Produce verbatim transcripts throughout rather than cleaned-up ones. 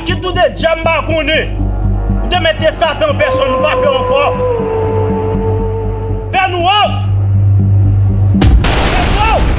Kit ou de djab m pa konnen. Ou te mete Satan an pèsòn, m pa pè ankò. Fè nou wont! Fè nou wont!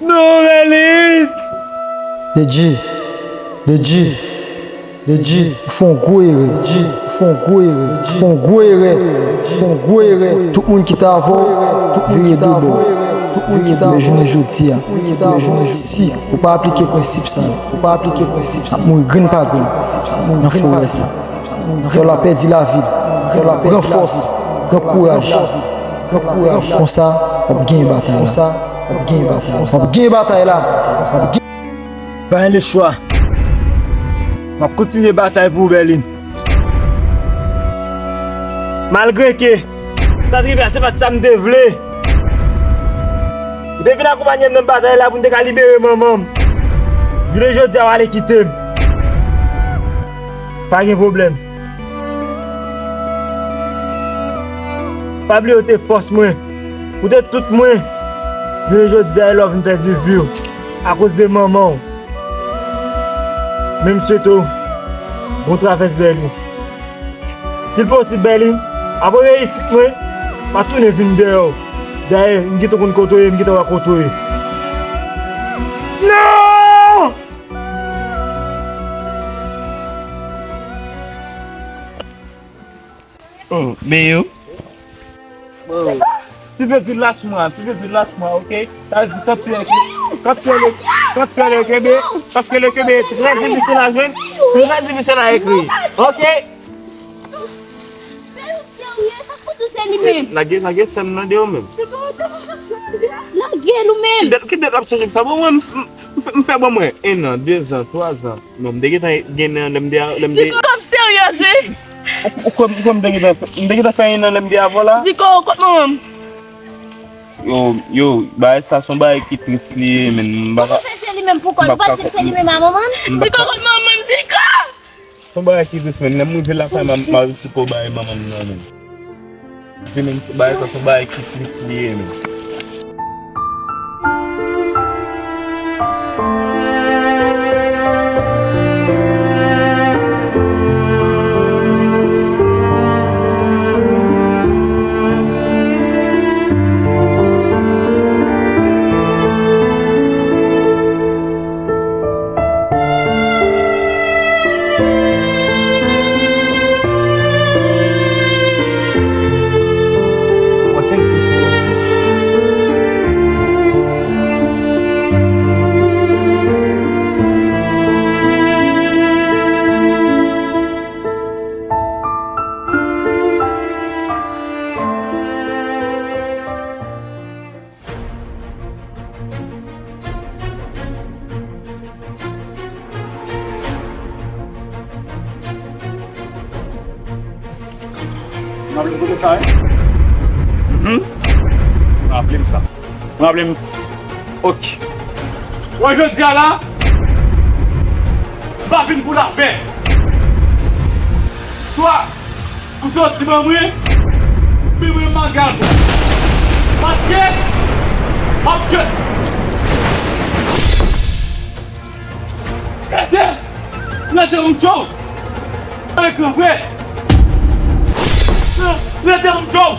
Non, Bèlin! Dedji, Dedji, Dedji, ou fè yon gwo erè. Dedji, ou fè yon gwo erè. Ou fè yon gwo erè. Ou fè yon gwo erè. Tout moun ki t avè w, vire de bò. Tout moun ki t avè w, vire de bò. Men jounen jodi a, men jounen jodi a, si ou pa aplike prensip sa yo, ou pa aplike prensip sa yo, w ap mouri grenn pa grenn nan forè sa. Sè w la pèdi lavi l. Pran fòs, pran kouraj. Pran kouraj. Konsa, w ap genyen batay la. Konsa, w ap genyen batay la. W ap genyen batay la. W ap genyen. Pa gen lechwa. M ap kontinye batay pou ou, Bèlin. Malgre ke sa t rive a, se pa t sa m te vle. Ou te vin akonpanye m nan batay la pou m te ka libere manman m. Jounen jodi a, w ale kite m. Pa gen pwoblèm. Pa bliye ou te fòs mwen. Ou te tout mwen. Jounen jodi a, e la w vin pèdi vi w akoz de manman w. Men m swete w bon travès, Bèlin. Si l posib, Bèlin, apre reyisit mwen, pa tounen vin dèyè w. Dayè, m gentan konn kote w ye, m gentan wè kote w ye. Non! Oh, men yo. Oh. Ti vle di lach mwen, ti vle di lach mwen, ok? Sa vle di kanpsiyèl, kanpsiyèl, kanpsiyèl kenbe, kanpsiyèl kenbe, trè difisil a jwenn, trè difisil a ekri. Ok? Serye, sa k pou di se li menm? Lage, lage sè m nan de yo menm. Lage l ou menm. Ki dat, ki dat ap sonje m sa? Bon, mwen, m, m, m fè, m fè bon mwen, en an, de zan, twa zan. Non, m te gentan gen nan lè m te, lè m te. Ziko, kòm serye, wi. Ou, ou kwè, ou kwè m te gentan fè, m te gentan fè en an lè m te avè w la? Ziko, kot manman m? Yo, yo, bagay sa se yon bagay ki tris li ye, men m pa ka. Ou panse se li menm pou kò l? Ou panse se li menm a manman m? Ziko, kot manman m, Ziko? Se yon bagay ki tris, men lè m rive lakay, m a, m a resi pou bay manman m nan, men. Se menm bagay sa, se yon bagay ki tris li ye, men. Mwen se l plis. Raple m kote sa, wi. Mhm. Raple m sa. Raple m. Ok. Wè jodi a la, m pa vin pou lapè. Swa ou soti ban mwen, oubyen mwen m al gal pou. Paske m ap tchwe. Rete! Rete yon djòl! Rete yon vre! Rete yon djòl!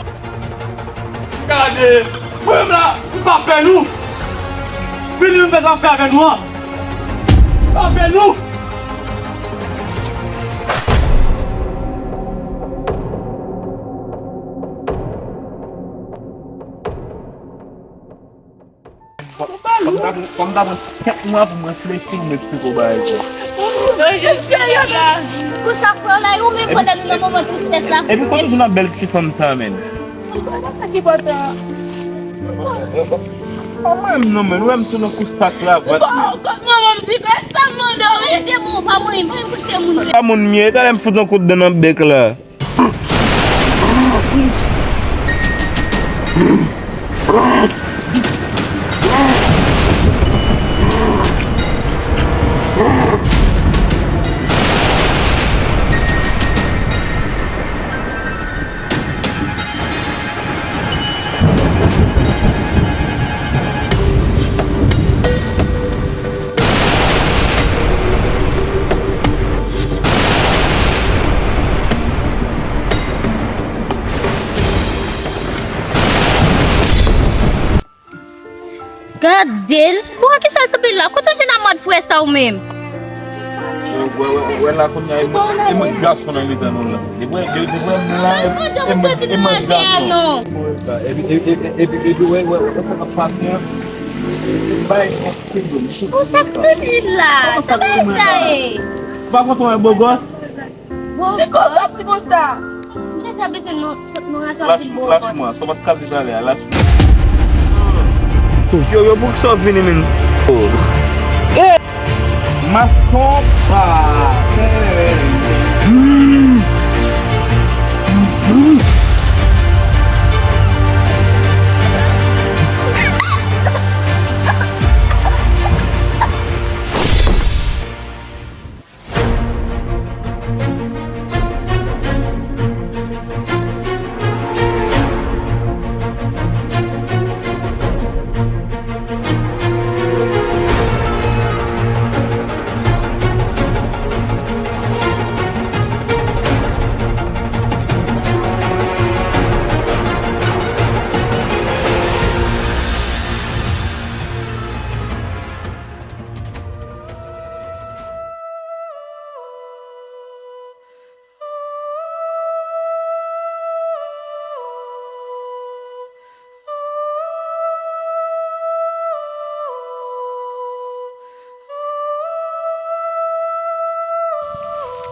Gade! Mwen menm la, m pa pè nou! Vini nou fè sa m fè avè nou an! M pa pè nou! Fò m ta pran, fò m ta pran kèk mwa pou m reflechi pou m eksplike w bagay sa. Pou sa frè w la, e ou menm pandan nou nan moman tristès la. Epi kote w nan bèl ti fanm sa, menn? Sa ki pòtan. Kòman m non, menn? Ou wè m tou nan kou stak la, vat, menn. Kòman m si fè sa, m mande w? Rete bon, pa mwen, mwen koute moun. Pa moun m ye, talè m fout yon kout dan nan bèk la. Gade l. Bon, kisa l sot la? Kote w jwenn a mòd frè sa ou menm? Wè, wè, wè la kounye a, e mwen, e mwen gason nan mitan nou la. Depi, de- depi m la, e mwen, e mwen gason. Epi, epi, epi, epi, wè, wè, wè, sa k ap pase an. Bay, Ou sa k fini la? Sa bay sa ye? Ou pa kontan wè bogòs? Se konsa, si konsa. M te sa bezwen nou, sot nou rantre anpil bò. Lach mwen, sa w pa t ka di talè a, lach mwen. Yo, yo, poukisa w vini, menn? Oh. Eh! Mas konpa!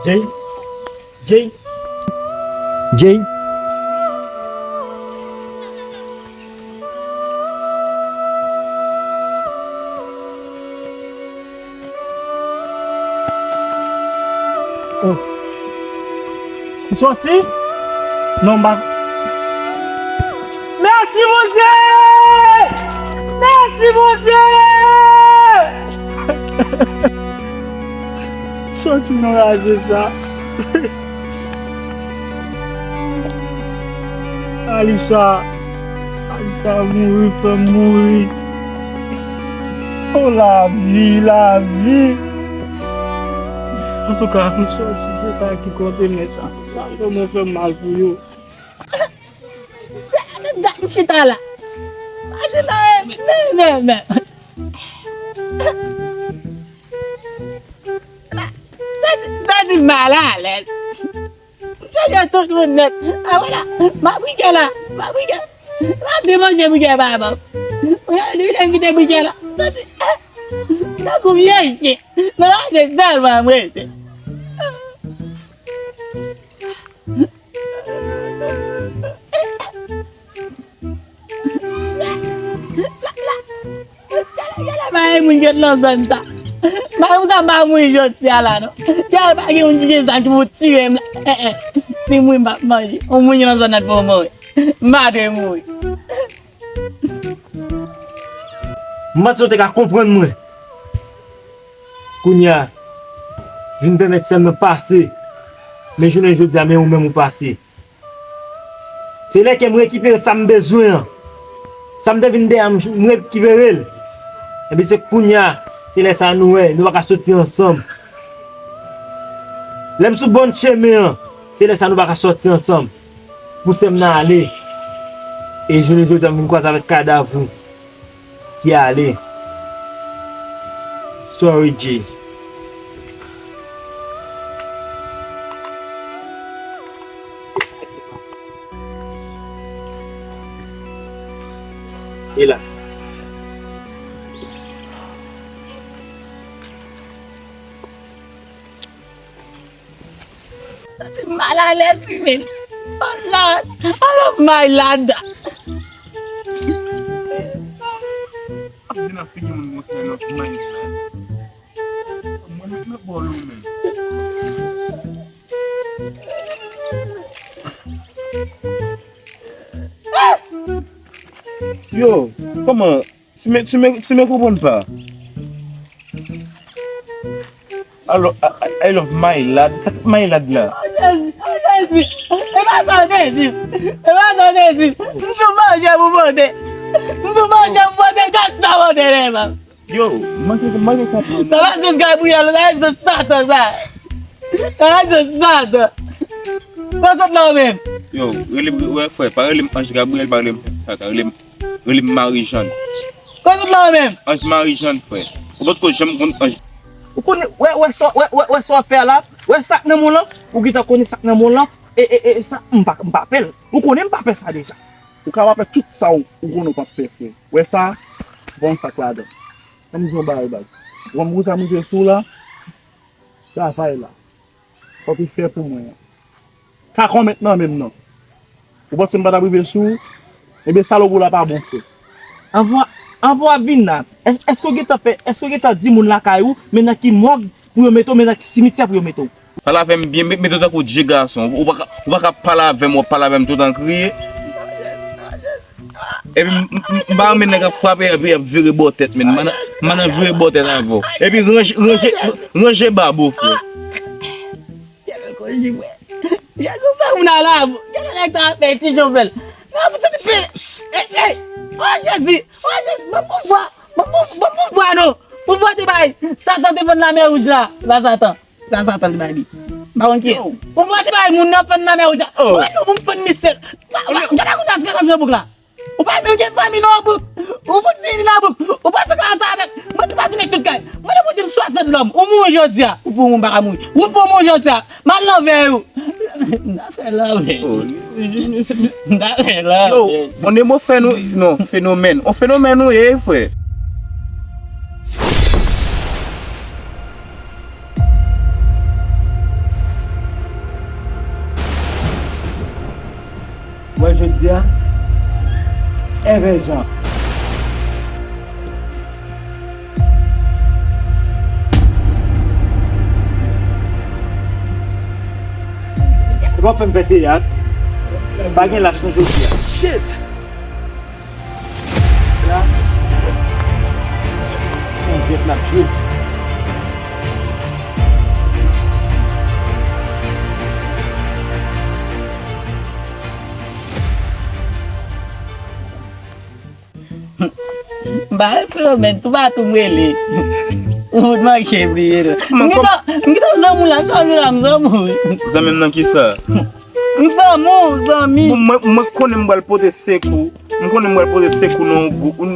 Jay, Jay, Jay. Oh. M sòti? Non, m pa. Mèsi, Bondye! Mèsi, Bondye! Sòti nan raje sa. Alisha, Alisha mouri, fè m mouri. Oh, lavi, lavi. Antouka, m sòti, se sa ki konte, men sa, sa vrèman fè m mal pou yo. Dat m chita la. M pa chita, men, men, men. Sa di, sa di malalèz. M chanje tout moun nèt. A, vwala. M ap brike la. M ap brike. M ap demanje brike pa ban m. Depi lè m kite brike la. Sa di, tankou vye chen. Nan raje sèlman m rete. Gade, gade, pa gen moun ki ret nan zòn sa. Malgre sa, m pa mouri jodi a la, non. Gade, pa gen moun ki gen zam ki pou tire m la. Eh, eh. Ni mwen m ap manje. On moun nan zòn nan pou mouri. M pa dwe mouri. M panse w te ka konprann mwen. Kounye a, vin pèmèt sè m nan pase. Men jounen jodi a, men ou menm ou pase. Se lè ke m rekipere sa m bezwen an. Sa m te vin dèyè a, m, m rekipere l. Epi se kounye a, se lè sa a nou wè, nou pa ka soti ansanm. Lè m sou bòn chemen an, se lè sa a nou pa ka soti ansanm. Pouse m nan ale. E jounen jodi a, m vin kwaze avèk kadav ou ki ale. Sorry, Jay. Elas. Santi m mal alèz wi, men. Oh Lord, I love my Lord. Ap di nan figi moun, monchè, nan figi moun. Mwen menm nan bòl ou menm. Yo, kòman? Tu me, tu me, tu me comprends pas. Alo, I, I, I love my lad. Sa k my lad la? Oh, Jezi, oh, Jezi. E pa sa w te di. E pa sa w te di. M sou manje pou pote. M sou manje pou pote. Gad sa w pote, lè, man. Yo, manke, manke konprann. Sa pa jis Gabriel, sa jis Satan, sa. Sa jis Satan. Kòman w sot la ou menm? Yo, rele m, wè, frè, pa rele m Anj Gabriel, pa rele m Satan, rele m Rele m Marijàn. Kote w la ou menm? Anj Marijàn, frè. Ou potko janm konn Anj. Ou konnen, wè, wè sa, wè, wè, wè sa w ap fè a la? Wè sa k nan men w lan? Ou gentan konnen sa k nan men w lan? E, e, e, e sa, m pa, m pa pè l. Ou konnen m pa pè sa deja. Ou ka pa pè tout sa w, ou konnen w p ap pè, frè. Wè sa? Bon, sa k ladan. Ann di yon bagay, baz. Ou konn poukisa m rive sou w la? Travay la. Fòk ou fè pou mwen an. Kakòmèt nan men m nan. Ou panse m pa t ap rive sou ou? Ebyen, salopri w la pa bon, frè. Anvan, anvan w ap vin la, èske w gentan fè, èske w gentan di moun lakay ou, men nan ki mòg pou yo mete w, men nan ki simityè pou yo mete w? Pale avè m byen, mete w tankou dye gason. Ou pa ka, ou pa ka pale avè m, w ap pale avè m tout an kriye. Epi m, m, m, m pa renmen nèg ap frape epi ap vire bò tèt, men. M pa nan, m pa nan vire bò tèt avè w. Epi ranje, ranje, ranje bab ou, frè. Gade kòzi, frè. Gade ou fè moun ala. Gade nèg ta fè ti Jovenel. Nan pou tèt pe. Ey, ey. O Jezi. O Jezi. Ban pouvwa. Ban pou, ban pouvwa, non. Pouvwa te bay Satan te vann Lamè Wouj la. Se pa Satan. Sa Satan li bay li. M pa konn kiyès. Ou pa te bay moun nan fann nan men ou dja. Ou pa nou pou m fann misye. Gade moun nan, gade nan bouk la. Ou pa menm gen fanmi nan bouk. Ou fout vini nan bouk. Ou pa se ka sa avèk. Mwen tou pa vin ak tout kay. Mwen te pote m swasant lòm. Ou mouri jodi a. Ou pou moun pa ka mouri. Ou pou moun jodi a. M al nan vèy ou. M ta fè lòm. M ta fè lòm. Yo, on emo fè nou, non, fenomèn. On fenomèn ou ye, frè. Mwen jodi a, envèjan. E pa fè m fè teyat. Pa gen lach nan jodi a. Shit! La, se yon jwèt n ap jwe. M pa wè fenomèn, toupatou m rele. Ou fout manke bliye l. M gentan, m gentan zanmi w la, m zanmi w la, m zanmi w wi. Zanmi m nan kisa? M zanmi w, zanmi. Bon, mwen, mwen konnen m pral pote sekou. M konnen m pral pote sekou nan yon gwoup, nan,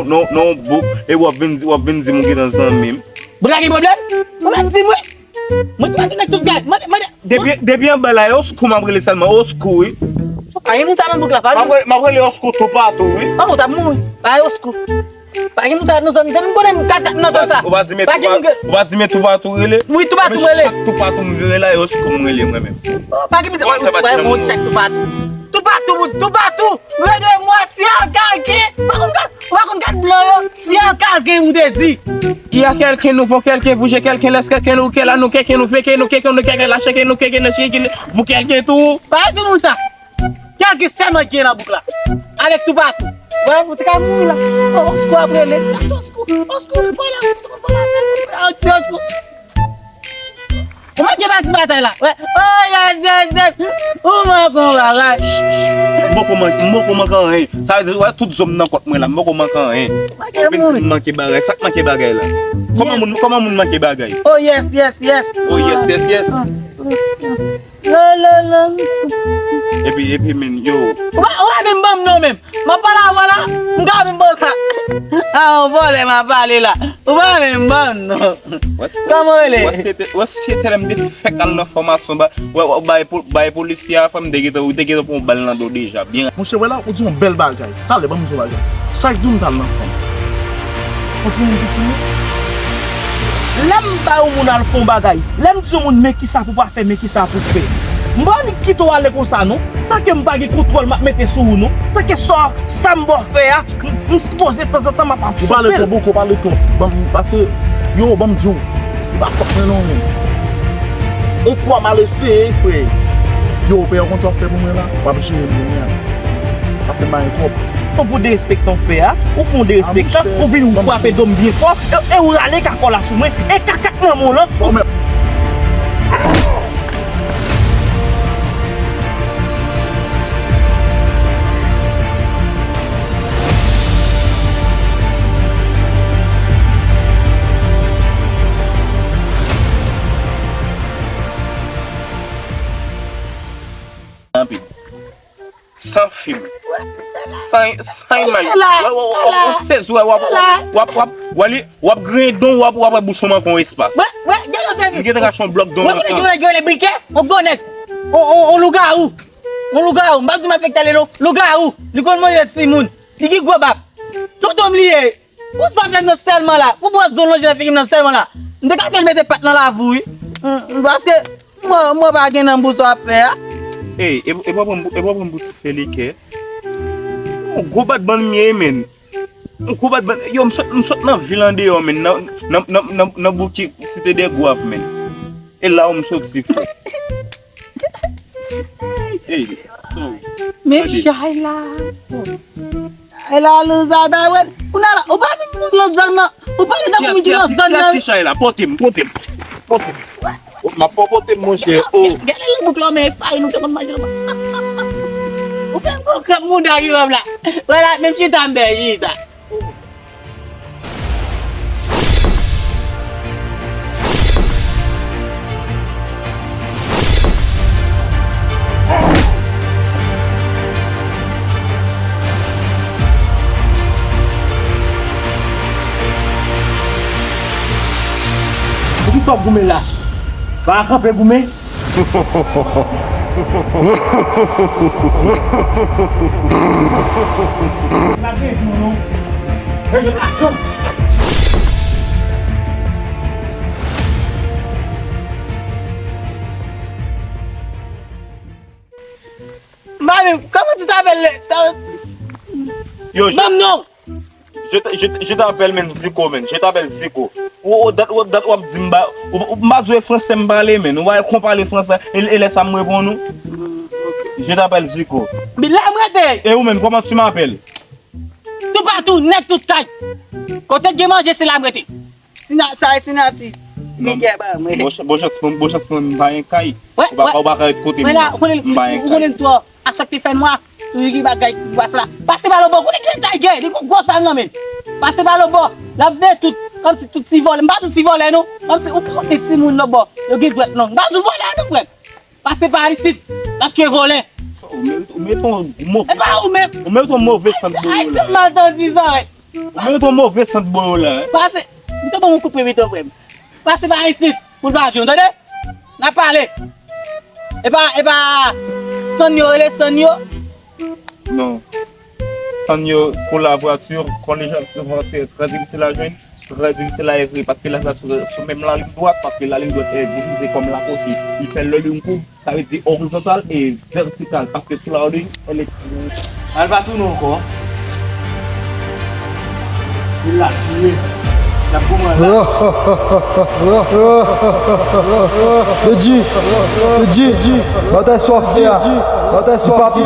nan yon bouk, e w ap vin di, w ap vin di m ou gentan zanmi m. Bouk la gen pwoblèm? Ou mèt di m wi. Mwen tou mèt tout gad. Mande, mande. Depi, depi anba la, oskou m ap rele sèlman, oskou wi. Pa gen moun sa nan bouk la, pa gen. M ap rele, m ap rele oskou toupatou wi. Manman w t ap mouri. Pa oskou. Pa gen moun sa nan zòn, se m konnen m kat kat nan zòn sa. Ou pa di men toupatou, ou pa di men toupatou rele. Wi, toupatou rele. Chak toupatou m vire la, e oskou m rele mwen menm. Pa gen mizè, mwen, mwen, mwen, chak toupatou. Toupatou, toupatou. Mwen de mwatye a kake. Pa konn kat, pa konn Kat blan yo, si a quelqu'un ou te di. Il y a quelqu'un, nous vont quelqu'un, vous j'ai quelqu'un, laisse quelqu'un, nous qu'elle a, nous quelqu'un, nous fait que, nous quelqu'un, nous quelqu'un, lâche que, nous quelqu'un, lâche que, vous quelqu'un tout. Pa di moun sa. Kèlke sèlman gen nan bouk la. Avèk toupatou. Wè, ou te ka mouri la. O, o skou ap rele. Atann, o skou, o skou, li pa la, li pa la, o skou, o skou. Ou manke pati batay la. Wè. Oh, yes, yes, yes. Ou manke yon bagay. M poko manke, m poko manke anyen. Sa vle di, wè, tout zòm nan kòt mwen la, m poko manke anyen. Ou vin di m manke bagay. Sa k manke bagay la? Kòman moun, kòman moun manke bagay? Oh, yes, yes, yes. Oh, yes, yes, yes. La, la, la. Epi, epi, men, yo. Ou pa, ou pa menm ban m non menm. M ap pale avè w la, m ka menm ban w sa. A, yon vòlè m ap pale la. Ou pa menm ban m non. Wè, kòman w rele? Wè, se te, wè, se te lè m te fèk al nan fòmasyon, ba, wè, wè, bay po-, bay polisye a, fò m te gentan, ou te gentan pran yon bal nan do deja, byen. Monchè, wè la, ou di yon bèl bagay. Talè, ban m di yon bagay. Sa k di w m t al nan fòm? Ou di m piti moun? Lè m bay yon moun al fè yon bagay, lè m di yon moun, men kisa pou w pa fè, men kisa pou w fè. M pa annik kite w ale konsa, non. Sa ke m pa gen kontwòl m ap mete sou ou, non. Sa ke sa, sa m ba w fè a, m, m sipoze tanzantan m ap ap chofel. Ou pale twòp, ou pale twòp. Ban m, paske, yo, ban m di w, ou pa fòk mwen non, men. On pwa m al eseye, frè. Yo, pè, ou konn sa w ap fè pou mwen la? W ap jere m kounye a. Sa fè m pa gen twòp. Tankou derespektan w fè a, ou fè yon derespektan, ou vin ou frape do m byen fò, e, e ou rale kakò la sou mwen, e kaka nan men w lan. Anpil. San fim. San, san imaj. Wè, wè, wè, wè, wè, sezi, wè, w ap, w ap, w ap, w ap, w ap griyen don, w ap, w ap wè bouch ou manke yon espas. Wè, wè, gade yon fè. M gentan rache yon blòk don. Wè, kote ki wè, wè, briken, yon gwo nèg. On, on, on lougawou. On lougawou. M pa di m afekte ale non. Lougawou. Li konn manje timoun. Li gen gwo bab. Tonton m li ye. Pou sa fè m nan sèlman la. Pou bwè zon lonje nan figi m nan sèlman la. M te ka fè l mete pat nan lavi w, wi. Mm, paske mwen, mwen pa gen nan bous w ap fè a. Ey, e, e pa pran, e pa pran pou ti fè likè. Yon gwo bat bann m ye, men. Yon gwo bat bann. Yo, m sot, m sot nan vil andeyò, men. Nan, nan, nan, nan, nan bouki Site dè Gwav, men. E la w m soti, frè. Ey, so, men tande. Chay la. Chay la, Louza, Dawèd. Kounye a la, ou pa vin moun lòt zòn nan. Ou pa vin tankou moun ki nan zòn nan. Kiyès ki chay la? Pote m, pote m. Pote m. M ap fè w pote m, monchè. Oh. Gade lè bouk la, men farin nou te konn manje nan. Ou fè m gwo krèp mouda ki wè m la. Wè la, menm chita m bè chita. Poukisa w ap goumen lach? Pa kanpe goumen. Mami, kòman ti t apèl le? Yo, ban m non! Je t-, je t-, je t'appelle, men, Ziko, men. Je t'appelle Ziko. Ou, ou, dat, ou, dat w ap di m ba, ou, ou, m pa di w e fransè m pale, men. Ou pa wè kon pale fransè, e, e lè sa m reponn ou. Je t'appelle Ziko. Bi la m rete. E ou menm, comment tu m'appelles? Toupatou, nèg tout kay. Kote k gen manje, se la m rete. Sina, sa e Sinati. Non, Miguel ba mwen. Bon, bon chans pou, bon chans pou mwen, m pa gen kay. Ou pa, ou pa ka ret kote m nan. M pa gen kay. Ou konnen twò. A sa k te fè nwa. Toujou gen bagay ki pase la. Pase pa lòbò. Konnen ki leta gen. Li gon gwo zam nan men. Pase pa lòbò. L ap veye tout. Kòmsi tout ti vòlè. M pa tout ti vòlè non. Kòmsi ou konnen timoun lòbò. Yo gen dwèt long. M pa tout vòlè non frè m. Pase pa isit. N ap tchwe vòlè. Ou merite, ou merite yon move, e pa ou menm. Ou merite yon move sant bolo la. Ayisyen mal tan di zòrèy. Ou merite yon move sant bolo la. Pase. M te ban yon kout men pito frè m. Pase pa isit. Pou l pa jwenn, tande? N ap pale. E pa, e pa Sann yo rele Sann yo. Non. Sann yo pou la vwatir, kon le jan souvan se trè difisil a jwenn, trè difisil a evre, paske lè sa sou, sou menm lalin dwat, paske lalin dwat e divize kòm lakosi, li fè le lin koub, sa vle di orizontal e vètikal, paske sou la lalin, elle est. Al pa tounen ankò. Li lach li ye. L ap goumen la. Yo di, yo di, batay sa w ap fè a, batay sa w ap fè a,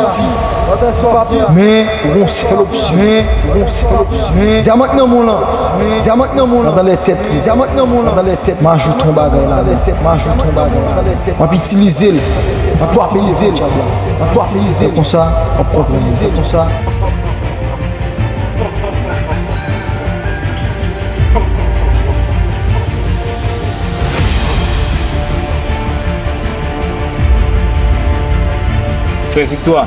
batay sa w ap fè a. Men, ou gon sèl opsyon. Men, ou gon sèl opsyon. Dyaman k nan men w lan. Dyaman k nan men w lan. Andan lè tèt li. Dyaman k nan men w lan. Andan lè tèt. M ajoute yon bagay la. M ajoute yon bagay la. M ap itilize l. M ap itilize l. M ap itilize l. Konsa, m ap konprann. Konsa. Frè Viktwa,